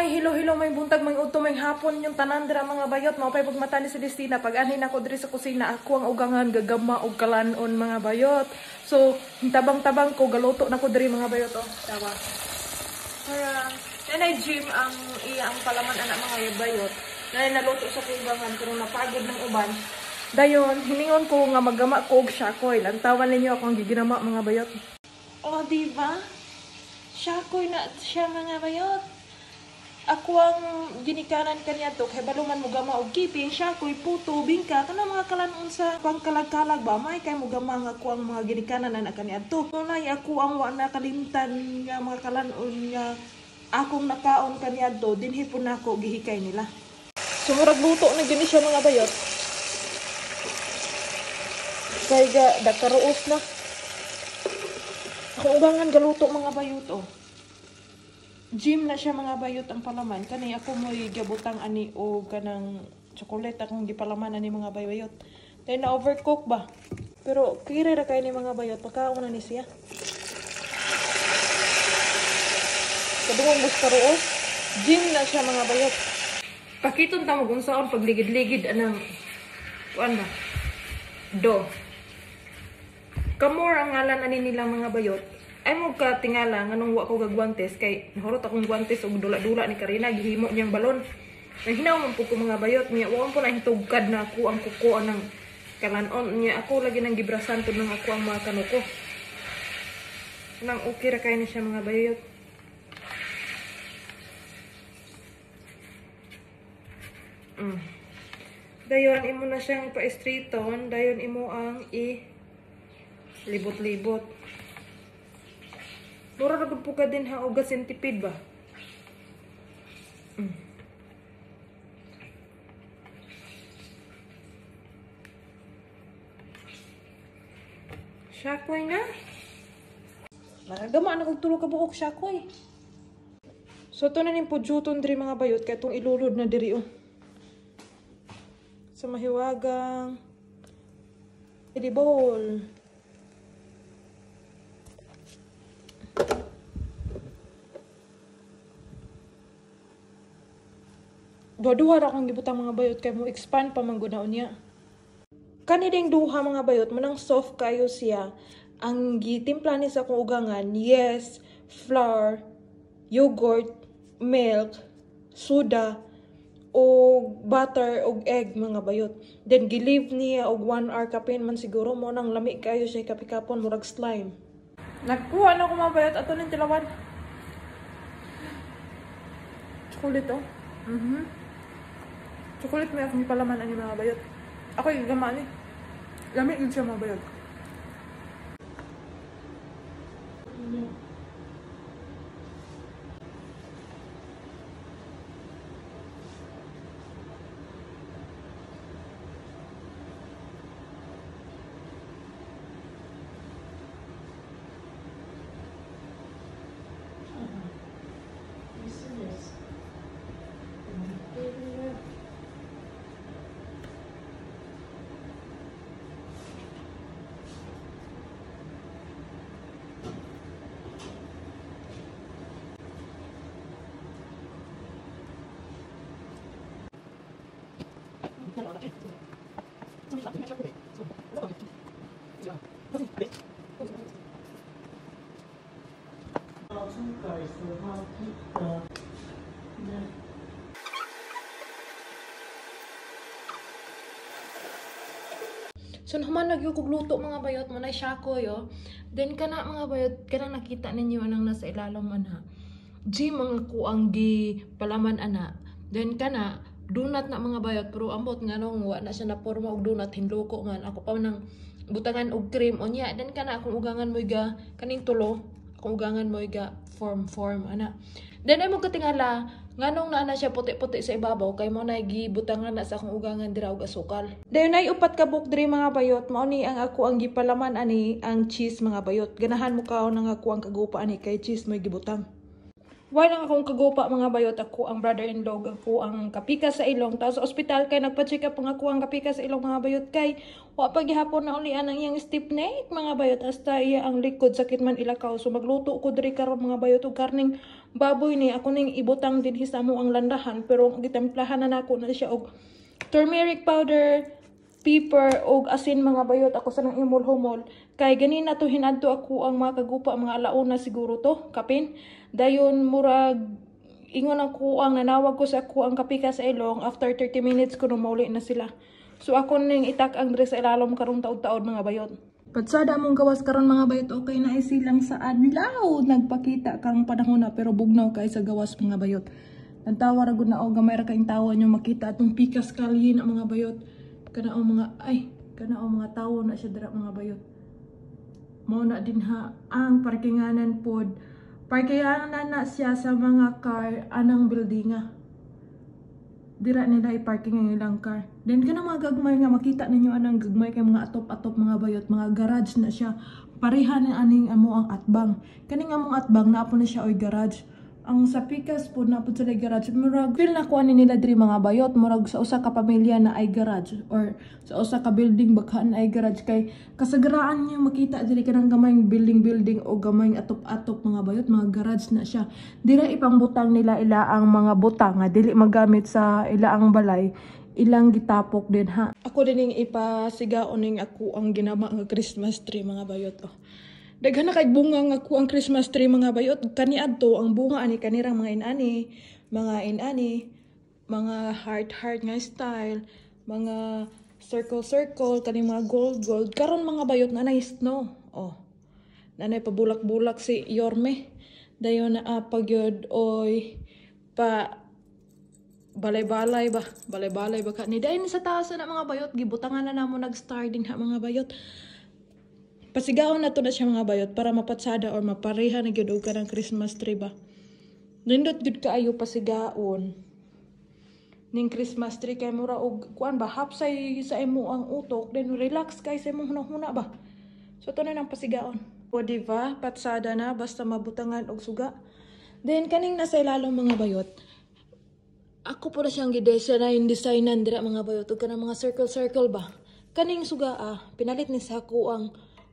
Hi, hello, hello, may buntag, may udto, may hapon, yung tanan dira mga bayot, maupay pagmata ni Celestina, pag anhin ako diri sa kusina, ako ang ugangan, gagama og kalanon mga bayot. So, tabang-tabang ko, galuto na ko diri mga bayot, oh. Tawa. Para, nanay Jim, ang iya ang palaman anak mga bayot, nanay naluto sa kugangan, pero napagod ng uban. Dayon, hiningon ko nga magama ko og shakoy. Lantawan ninyo akong giginama mga bayot. Oh, di ba? Shakoy na siya mga bayot. Ako ang ginikanan kaniya to kay baluman mo gama og kiping, shakoy, puto, bingka, kana mga kalanon sa pangkalag-kalag ba may kay mo gama nga ako ang mga ginikanan na kaniadto. Tunay ako ang wa na kalimtan nga mga kalanon nga akong nakaon kaniadto, dinhi po nako gihikay nila. So murag luto na gini siya mga bayot. Kay ga dakaruos na. Ako ugangan galuto mga bayot oh. Gym na siya mga bayot ang palaman. Kani ako mo'y gabutang ani o kanang chocolate akong gipalaman ani mga bayot. Dahil na overcook ba? Pero kira ra kay ni mga bayot pagkaon na ni siya. Kadungong buskaroos. Gym na siya mga bayot. Pakiton ta mo kung saan pagligid-ligid anang kuan ba? Do. Kamor ang ngalan ani nila mga bayot. Ay mo ka tingala nganong wa ko gagwantes kay nahurot akong guwantes og dula-dula ni Karina gihimo niyang balon. Nahinaw man pud ko mga bayot niya wa po na hintugkad na ako ang kuko anang kalanon niya ako lagi nang gibrasan tud nang ako ang mga kanuko. Nang okay ra kay ni siya mga bayot. Dayon imo na siyang pa-straighton, dayon imo ang i libot-libot. Mura ra gud po ka din ha og centipede ba? Shakoy na. Nakagama na kog tulo ka buok shakoy. So to na ning pujuton diri mga bayot kay itong ilulod na diri oh. Sa mahiwagang bowl. Duha-duha ra akong gibutang mga bayot kay mo expand pa man gud na unya. Kani ding duha mga bayot manang soft kayo siya. Ang gitimpla ni sa akong ugangan, yes, flour, yogurt, milk, soda, og butter og egg mga bayot. Then gi-leave niya og 1 hour kapin man siguro mo nang lami kayo siya kapikapon murag slime. Nagkuha na ko mga bayot ato ning tilawan. Chocolate oh. Chocolate may akong ipalaman ani mga bayot. Ako yung gama ni. Lami yun siya mga bayot. So naman nagyukog luto mga bayot mo na shakoy oh. Then kana mga bayot kana nakita ninyo anang nasa ilalom ana. Gym ang ako ang gi palaman ana. Then kana donut na mga bayot pero ambot nganong wa na siya na porma og donut hinloko man ako pa nang butangan og cream unya. Then kana akong ugangan mo ga kaning tulo akong ugangan mo ga form ana. Then ay mo katingala nganong naa na siya puti-puti sa ibabaw kay mo na gibutangan na sa akong ugangan dira og asukal. Dayon ay upat ka buok diri mga bayot mao ni ang ako ang gipalaman ani ang cheese mga bayot. Ganahan mo kaon ang ako ang kagupa ani kay cheese mo'y gibutang. Why lang akong kagupa mga bayot ako ang brother-in-law ako ang kapika sa ilong tapos sa ospital kay nagpa-check up ang ako ang kapika sa ilong mga bayot kay wa pa gihapon na ulian ang iyang stiff neck mga bayot hasta iya ang likod sakit man ilakaw. So magluto ko diri karon mga bayot og karning Baboy ni ako ning ibutang dinhi sa amo ang landahan, pero gitemplahan na nako na siya og turmeric powder, pepper og asin, mga bayot. Ako sa nang imol-humol kay ganina to hinadto ako ang mga kagupa, mga alauna siguro to kapin. Dayon murag ingon ako ang nanawag ko sa ako ang kapika sa ilong, after 30 minutes kuno mauli na sila. So ako ning itak ang diri sa ilalom karong taod-taod, mga bayot. Patsada mong gawas karon, mga bayot, okay na isilang sa adlaw. Nagpakita karong panahon na, pero bugnaw kay sa gawas, mga bayot. Nagtawa ra gud na og gamay ra kayong tawa nyo makita atong pikas kalye na, mga bayot. Kana ang mga ay kana ang mga tawo na siya dira, mga bayot. Mao na din ha ang parkinganan pod. Parkinganan na siya sa mga car anang buildinga. Dira nila i-parking ang ilang car. Then kanang mga gagmay nga makita ninyo anang gagmay kay mga atop-atop, mga bayot, mga garage na siya. Pareha ni aning amo ang atbang. Kaning among atbang naa po na siya oy garage. Ang sa pikas po naa po sila garage. Murag feel na ko ani nila diri, mga bayot, murag sa usa ka pamilya na ay garage or sa usa ka building baka na ay garage, kay kasagaraan niyo makita diri kanang gamayng building building o gamayng atop-atop, mga bayot, mga garage na siya. Dira ipangbutang nila ila ang mga butang nga dili magamit sa ila ang balay, ilang gitapok din ha. Ako din ning ipasigaon ning ako ang ginama nga Christmas tree, mga bayot, oh. Daghan na kay bunga nga ako ang Christmas tree, mga bayot. Kaniadto ang bunga ani kanirang mga inani, mga inani, mga heart heart nga style, mga circle circle, kani mga gold gold. Karon, mga bayot, na snow. Oh. Nanay pabulak-bulak si Yorme. Dayon na pagyod oy pa balay-balay ba, balay-balay ba ka ni. Dayon sa taas na, mga bayot, gibutangan na namo nag-star din ha, mga bayot. Pasigaon na to na siya, mga bayot, para mapatsada or mapareha na gyud og kanang Christmas tree ba. Nindot gyud kaayo pasigaon ning Christmas tree kay mura og kuan ba, hapsay sa imo ang utok, then relax kay sa imong hunahuna ba. So to na nang pasigaon. O di ba, patsada na basta mabutangan og suga. Then kaning nasa ilalom, mga bayot, ako po na siyang gidesign designan dira, mga bayot, ug kanang mga circle circle ba. Kaning suga ah, pinalit ni sa ako ang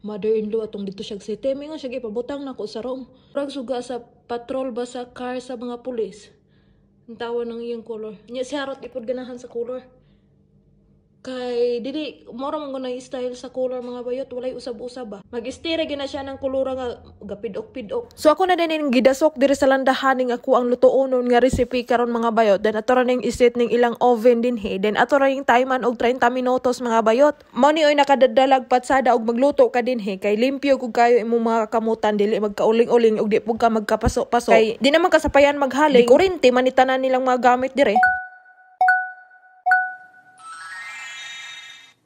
mother-in-law atong dito siya city. Mingon siya ipabutang nako sa room. Murag suga sa patrol ba, sa car sa mga pulis. Ang tawa ng iyang color. Nya si Harot ipod ganahan sa color. Kay dili mora man gud style sa color, mga bayot, walay usab-usab ba. Mag-istire gina siya ng kolora nga gapidok-pidok. So ako na din ning gidasok diri sa landahan ning ako ang lutuonon nga recipe karon, mga bayot. Then ato ra ning iset ning ilang oven dinhi. Then ato ra ning timean og 30 minutos, mga bayot. Mao ni oy nakadadalag patsada og magluto ka dinhi kay limpyo kug kayo imong mga kamutan, dili magkauling-uling ug di pud ka magkapaso-paso. Kay di naman kasapayan maghaling. Kurente man ni tanan nilang mga gamit dire.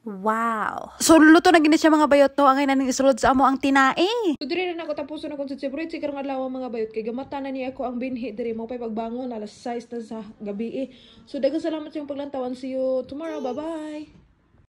Wow! So, luto na gini siya, mga bayot, no? Angay na ning isulod sa amo ang tinae. So diri na nako tapuson akong sa karong adlaw, mga bayot, kay gamata na ni ako ang binhi diri mo pay pagbangon alas 6 na sa gabi eh. So daghang salamat sa inyong paglantawan. See you tomorrow. Bye bye.